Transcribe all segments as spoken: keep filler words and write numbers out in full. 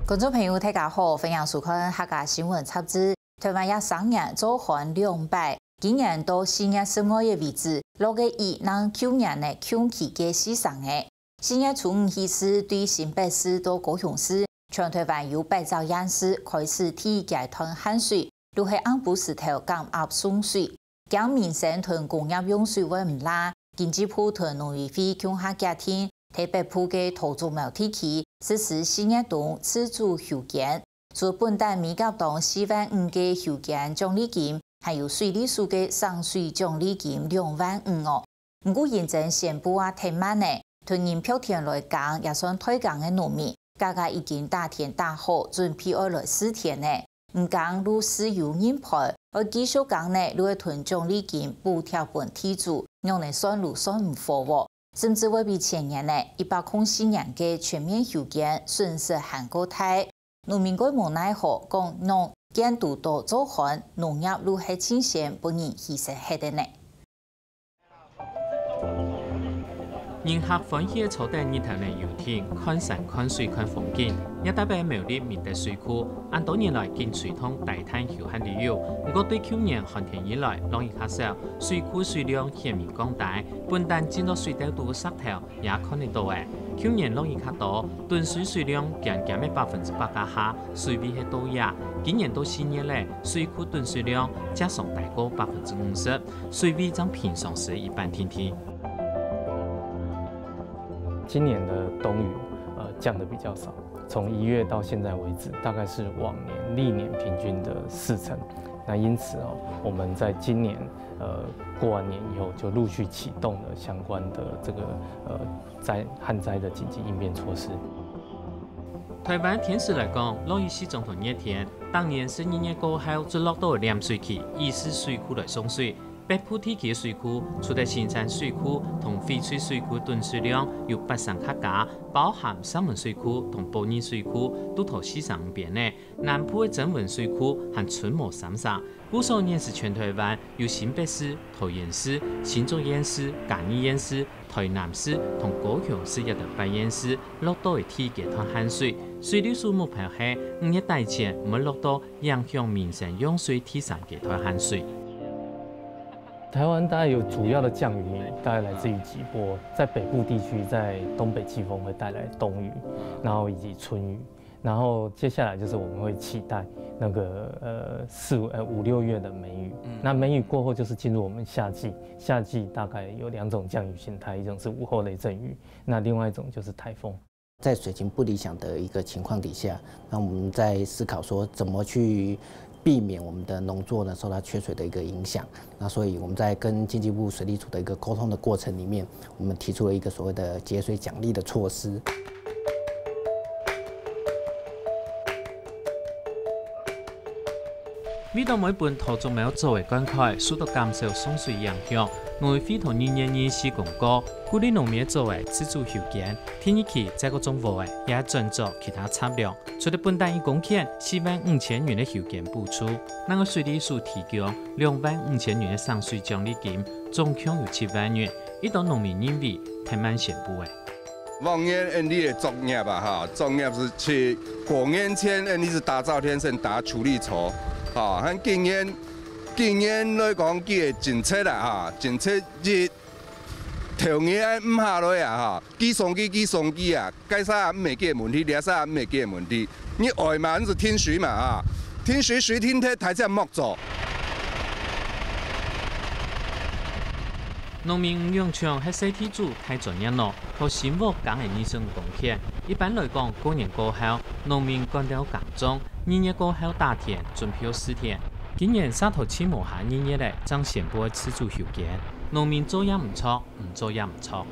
觀眾朋友，大家好，歡迎收看客家新聞雜誌。台灣這三年做旱兩擺，今年到四月十五日為止，落个雨較舊年个共期个四成个。四月初五起勢，對新北市到高雄市，全台灣有八隻縣市開始第一階段限水，就係暗晡時頭減壓送水。 驚民生同工業用水會毋罅，經濟部同農委會共下決定，在北部个桃竹苗地區實施四月冬自主休耕，除本旦每甲當四萬五个休耕獎勵金，還有水利署个省水獎勵金兩萬五哦。毋過，行政宣布啊忒慢呢，同人贌田來耕也算退耕个農民， 家家已經打田打好，準備愛來試田呢。毋耕就試有人陪，愛繼續耕呢，就愛同獎勵金補貼分地主，仰仔算就算毋好哦。甚至會比前年呢，一百空四年个全面休耕損失還過大。農民該無奈何，講仰耕都到做旱，農業就係盡先分人犧牲忒个呢。 人客歡喜个坐等日頭个遊艇，看山、看水、看風景，這搭个苗栗明德水庫，恁多年來緊隨同低碳休閒旅遊。毋過對舊年寒天以來，落雨較少，水庫水量顯明降低，本旦浸落水底肚石頭也看得到个。舊年落雨較多，囤水水量減減个百分之八加下，水位係倒這。今年到四月了，水庫囤水量正常大過百分之五十。 水位正平常時一半定定。今年的冬雨，呃，降得比较少，从一月到现在为止，大概是往年历年平均的四成。那因此哦，我们在今年，呃，过完年以后就陆续启动了相关的这个，呃，灾，旱灾的紧急应变措施。台湾天时来讲，落雨係总统热天，当年十二月过后，就落到个淹水期，雨勢水库来送水。 北部地區个水庫，除了新山水庫同翡翠水庫囤水量有八成客家，包含石門水庫同寶二水庫都到四成五邊呢。南部个曾文水庫還賰無三成。故所現時全台灣有新北市、桃園市、新竹縣市、嘉義縣市、台南市同高雄市這兜八縣市落到个第一階段限水。水利署目標係五月底前毋會落到影響民生用水第三階段限水。 台湾大概有主要的降雨，大概来自于几波，在北部地区，在东北季风会带来冬雨，然后以及春雨，然后接下来就是我们会期待那个呃四五呃五六月的梅雨。那梅雨过后就是进入我们夏季，夏季大概有两种降雨形态，一种是午后雷阵雨，那另外一种就是台风。 在水情不理想的一个情况底下，那我们在思考说怎么去避免我们的农作呢受到缺水的一个影响。那所以我们在跟经济部水利署的一个沟通的过程里面，我们提出了一个所谓的节水奖励的措施。 每到每本桃竹苗作个灌溉受到減少送水影响，農委會同二月二十四公告，鼓勵農民作个自主休耕，天熱期再過種禾仔，也轉做其他雜粮。除了本旦一公頃四萬五千元个休耕補助，另外水利署提供兩萬五千元个省水獎勵金，總共有七萬元，一般農民認為忒慢宣布个。 往年恁樣个作業啊，哈，作業係去過年前恁樣係打照天，先打除笠草，哈，還今年，今年來講，佢个政策啦，哈，政策一，頭日愛毋下來啊，哈，寄送機，寄送機啊，該儕毋係佢个問題，這儕毋係佢个問題，你愛嘛，你就停水嘛，啊，停水，水停忒，大家莫做。 農民毋用搶係細地主大專業咯，到新屋耕个二十五公頃。一般來講，過年過後，農民趕到耕種，二月過後打田，準備好試田。今年沙頭七無下二月咧，正宣布个自主休耕，農民做也毋著，毋做也毋著。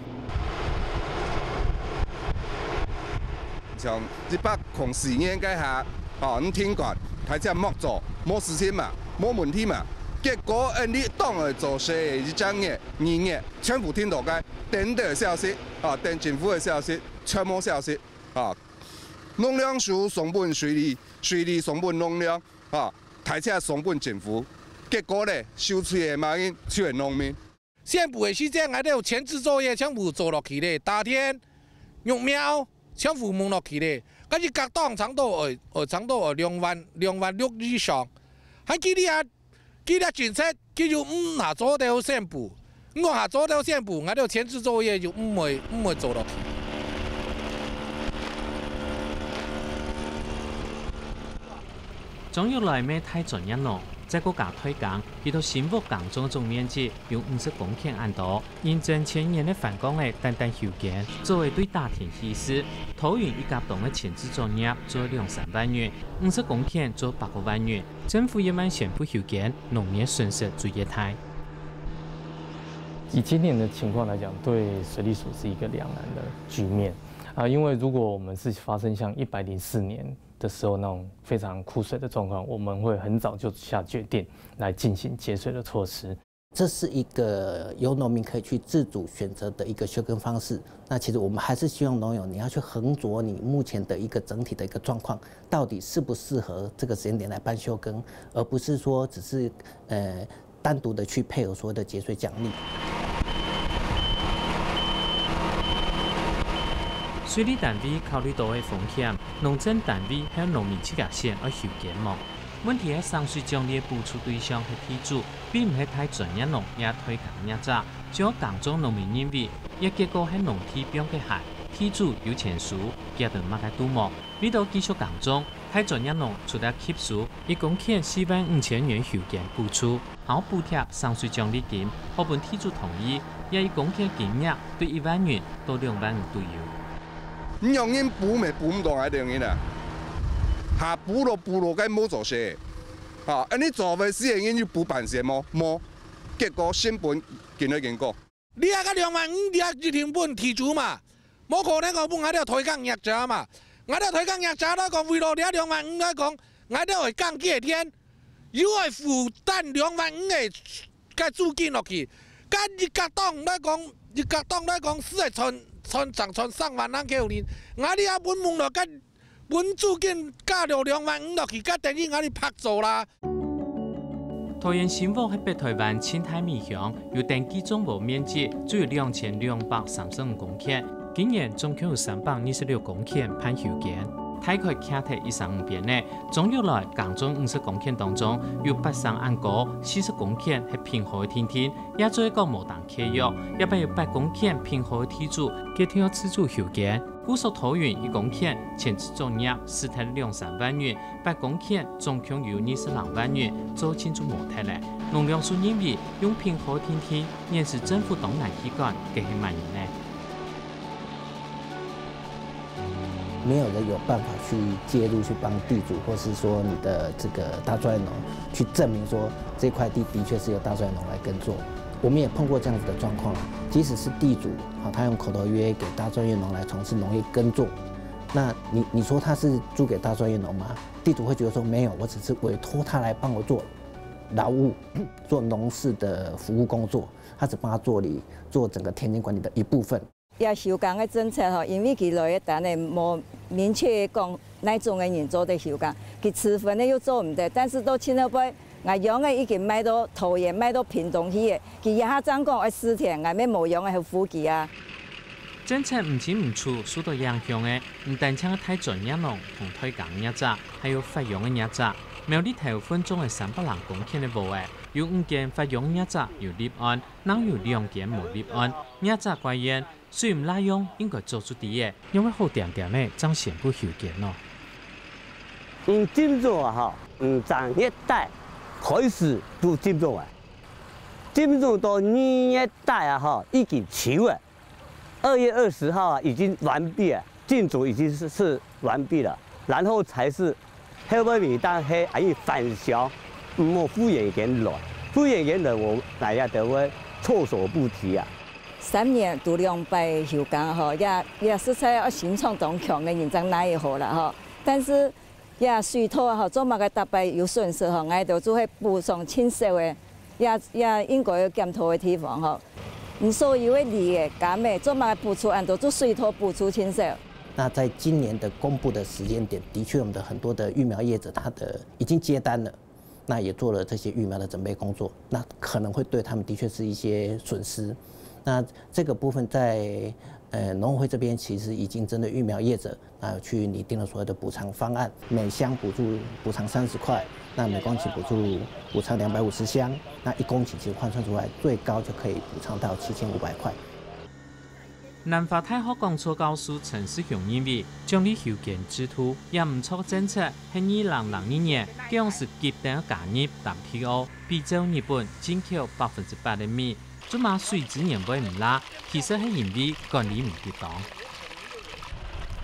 像一百空四年該下，吼，毋停管，大家莫做，無事情嘛，無問題嘛。結果恁樣當來做事一隻月、二月，全部停到該，等个消息，啊，等政府个消息，全無消息，啊，農糧署送分水利，水利送分農糧，啊，大家送分政府，結果咧，受罪个麼人？受个農民。 宣布个時節，𠊎兜前置作業全部做落去咧，打田、育苗全部忙落去咧。啊，一角當差不多愛，愛差不多愛兩萬，兩萬六以上。還佢這，佢這政策，佢又毋下做到宣布，毋講下做到宣布，𠊎兜前置作業又毋會，毋會做落去。 張玉來賣大專業農，再過加代耕，佢到新屋耕種總面積有五十公頃恁多。因爭前年个番崗仔單單休耕，做得對打田起事，桃園一甲當个前置作業做兩三萬元，五十公頃做百過萬元。政府一旦宣布休耕，農業損失就越大。以今年的情况来讲，对水利署是一个两难的局面啊，因为如果我们是发生像一百零四年的时候那种非常枯水的状况，我们会很早就下决定来进行节水的措施。这是一个由农民可以去自主选择的一个休耕方式。那其实我们还是希望农友你要去斟酌你目前的一个整体的一个状况，到底适不适合这个时间点来办休耕，而不是说只是呃单独的去配合所谓的节水奖励。 水利單位考慮到个風險，農政單位還有農民自家選愛休耕無？問題係省水獎勵个補助對象係地主，並毋係大專業農也代耕業者。只有耕種農民認為，這結果係農地放个坯，地主有錢收，佢兜麼个都無。為到繼續耕種，大專業農除了吸收一公頃四萬五千元休耕補助， 還補貼省水獎勵金，好分地主同意，這一公頃金額對一萬元到兩萬元都有。你用人補乜補毋到𠊎兜人啊！下補落補落該無做事，吼，恁呢做會使个人有補半仙無？無，結果成本緊來緊高。你啊，該兩萬五，你啊一定分地主嘛，無可能講分𠊎兜代耕業者嘛。𠊎兜代耕業者來講，為了這兩萬五來講，𠊎兜會耕幾个田， 又愛負擔兩萬五个个租金落去，甲一角當來講，一角當來講，是會賺賺賺賺上萬人个呢。𠊎哩啊，本望落甲本租金加了兩萬五落去，甲等於𠊎哩白做啦。桃園新屋係北台灣清大米鄉，有登記種屋面積只有兩千兩百三十五公頃，今年總共有三百二十六公頃辦休耕。大概徛忒一三五邊仔， 種落來，耕種五十公頃當中，有八成恁高，四十公頃係平和个定定，也就係講無當契約，也還有八公頃平和个地主，決定愛自主休耕。故所桃園一公頃前置作業使忒兩三萬元，八公頃總共有二十零萬元，做盡就無忒了。農糧署認為，用平和个定定，現時政府當難去管，該係麼人呢？ 没有人有办法去介入去帮地主，或是说你的这个大专农去证明说这块地的确是由大专农来耕作。我们也碰过这样子的状况啊，即使是地主，好，他用口头约给大专业农来从事农业耕作，那你你说他是租给大专业农吗？地主会觉得说没有，我只是委托他来帮我做劳务，做农事的服务工作，他只帮他做理做整个田间管理的一部分。 這休耕个政策吼，因為佢來个單仔無明確講哪種个人做得休耕，佢持分个又做毋得，但是到盡後尾，𠊎秧仔已經賣到桃園、賣到屏東去个，佢這下正講愛試田，𠊎乜無秧仔好付佢啊。政策毋清毋楚，受到影響个，毋單淨係大專業農同代耕業者，還有發秧个業者。苗栗頭份種个三百零公頃个禾仔，有五間發秧業者有立案，另有兩間無立案。業者怪怨， 水毋罅用，應該早就知个。仰會好恬恬仔正宣布休耕呢？嗯，今早啊吼，嗯，正月底開始就種種啊，種種到二月底啊吼，已經收了。二月二十號啊，已經完畢了，種種已經是是完畢了，然後才是後尾每當係啊，愛返鄉，毋好忽然間來，忽然間來，𠊎𠊎也就會措手不及啊。 三年都兩擺休耕吼，也也實在愛心腸當強个人正奈得何啦吼。但是也水土吼，做麼个逐擺有損失吼，𠊎兜就係補償盡少个，也也應該有檢討个地方吼。你所有个犁仔、秧仔，做麼个補助恁多，就水土補助盡少。那在今年的公布的時間點，的確我們的很多的育苗業者，他的已經接單了。 那也做了這些育苗的準備工作，那可能會對他們的確是一些損失。那這個部分在呃，农委会这边其实已经针对育苗业者，那去拟定了所谓的补偿方案，每箱补助补偿三十块，那每公顷补助补偿两百五十箱，那一公顷其实换算出来最高就可以补偿到七千五百块。南华大学讲座教授陈世雄认为，奖励休耕制度也毋错，政策係二零零二年，該央時急登加入W T O，比照日本進口百分之八个米， 做麼个水資源會毋罅，其實係因為管理毋得當。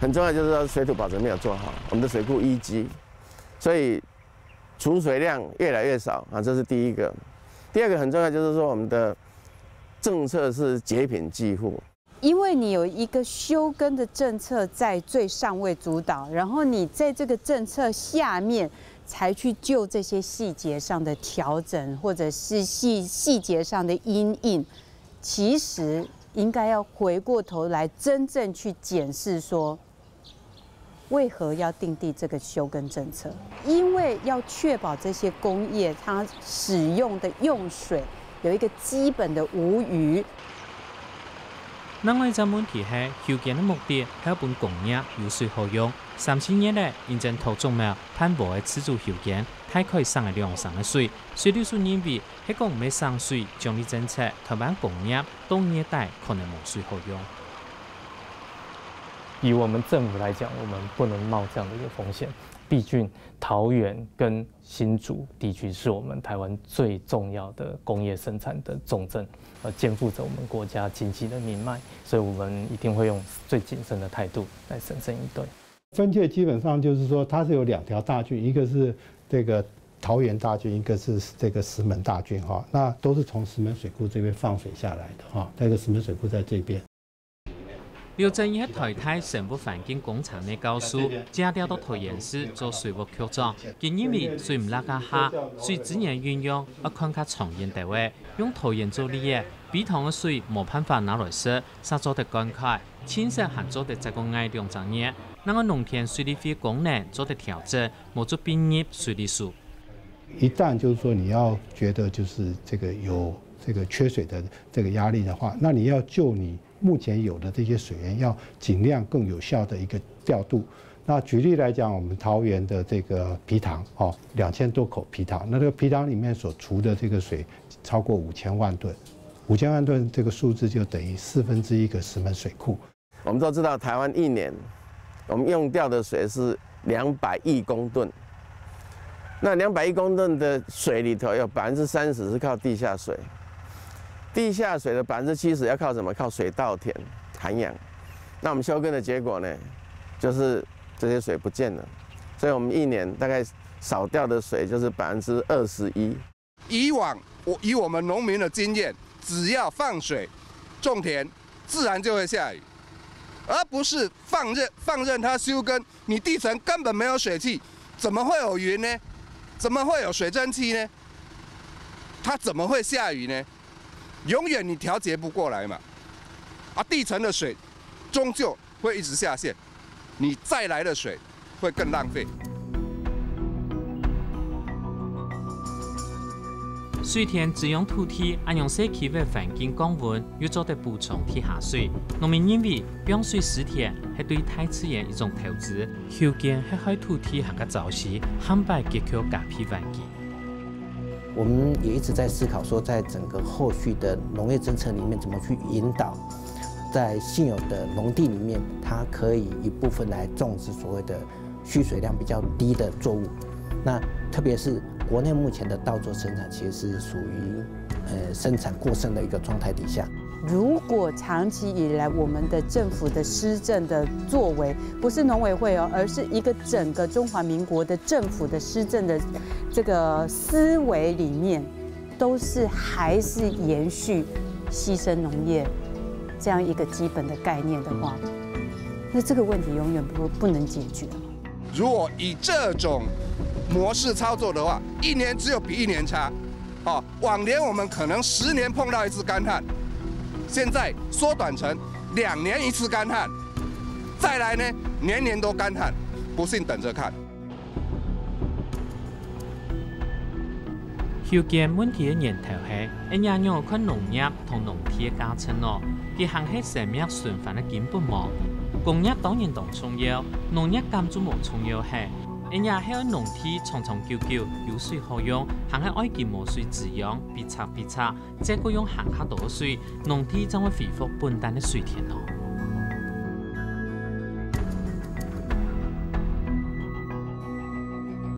很重要就是说水土保持没有做好，我们的水库淤积，所以儲水量越来越少啊，这是第一个。第二个很重要就是说我们的政策是截品计户，因为你有一个休耕的政策在最上位主导，然后你在这个政策下面才去就这些细节上的调整，或者是细细节上的因应，其实应该要回过头来真正去检视说，为何要订立这个休耕政策？因为要确保这些工业它使用的用水有一个基本的无虞。另外一个问题係，休耕个目的係要分工業有水好用。三四年來，因爭討種苗、辦禾仔个自主休耕，大概省个兩成个水。水利署認為，係講毋係省水，獎勵政策，台灣工業到二月底可能無水好用。 以我们政府来讲，我们不能冒这样的一个风险。毕竟桃园跟新竹地区是我们台湾最重要的工业生产的重镇，呃，肩负着我们国家经济的命脉，所以我们一定会用最谨慎的态度来审慎应对。分界基本上就是说，它是有两条大圳，一个是这个桃园大圳，一个是这个石门大圳哈，那都是从石门水库这边放水下来的哈，那个石门水库在这边。 劉正義係台大生物環境工程个教授，正調到桃園市做水務局長。佢認為水毋罅該下，水資源運用愛看較長遠兜仔。用桃園做例仔，陂塘个水無辦法拿來食，煞做得灌溉，清洗還做得再過挨兩隻月。另外農田水利費功能做得調整，無就併入水利署。一旦就是说你要觉得就是这个有这个缺水的这个压力的话，那你要就你 目前有的这些水源要尽量更有效的一个调度。那举例来讲，我们桃园的这个陂塘，哦，两千多口陂塘，那这个陂塘里面所储的这个水超过五千万吨，五千万吨这个数字就等于四分之一个石门水库。我们都知道台湾一年我们用掉的水是两百亿公吨，那两百亿公吨的水里头有百分之三十是靠地下水，地下水的百分之七十要靠什么？靠水稻田涵养。那我们休耕的结果呢，就是这些水不见了，所以我们一年大概少掉的水就是百分之二十一。以往我以我们农民的经验，只要放水种田，自然就会下雨，而不是放任放任它休耕。你地层根本没有水气，怎么会有云呢？怎么会有水蒸气呢？它怎么会下雨呢？永远你调节不过来嘛。啊，地层的水终究会一直下陷，你再来的水会更浪费。水田滋養土地，恁樣社區个環境降溫，又做得補充地下水。農民認為，放水施田係對大自然一種投資，休耕係害土地還較燥溼，還會結構加倍環境。我们也一直在思考说，在整个后续的农业政策里面，怎么去引导，在现有的农地里面，它可以一部分来种植所谓的需水量比较低的作物。那特别是国内目前的稻作生产其实是属于呃生产过剩的一个状态底下。如果长期以来我们的政府的施政的作为，不是农委会哦，而是一个整个中华民国的政府的施政的这个思维里面，都是还是延续牺牲农业这样一个基本的概念的话，那这个问题永远不不能解决。如果以这种模式操作的话，一年只有比一年差。哦，往年我们可能十年碰到一次干旱，现在缩短成两年一次干旱，再来呢，年年都干旱，不信等着看。究竟問題个源頭係，𠊎仰仔看農業同農地个價值呢？佢還係生命循環个根本無？工業當然當重要，農業敢就無重要係？𠊎係愛農地長長久久有水好用，還係愛佢無水滋養，必插必插，再過用還較多个水，農地正會恢復本旦个水田呢？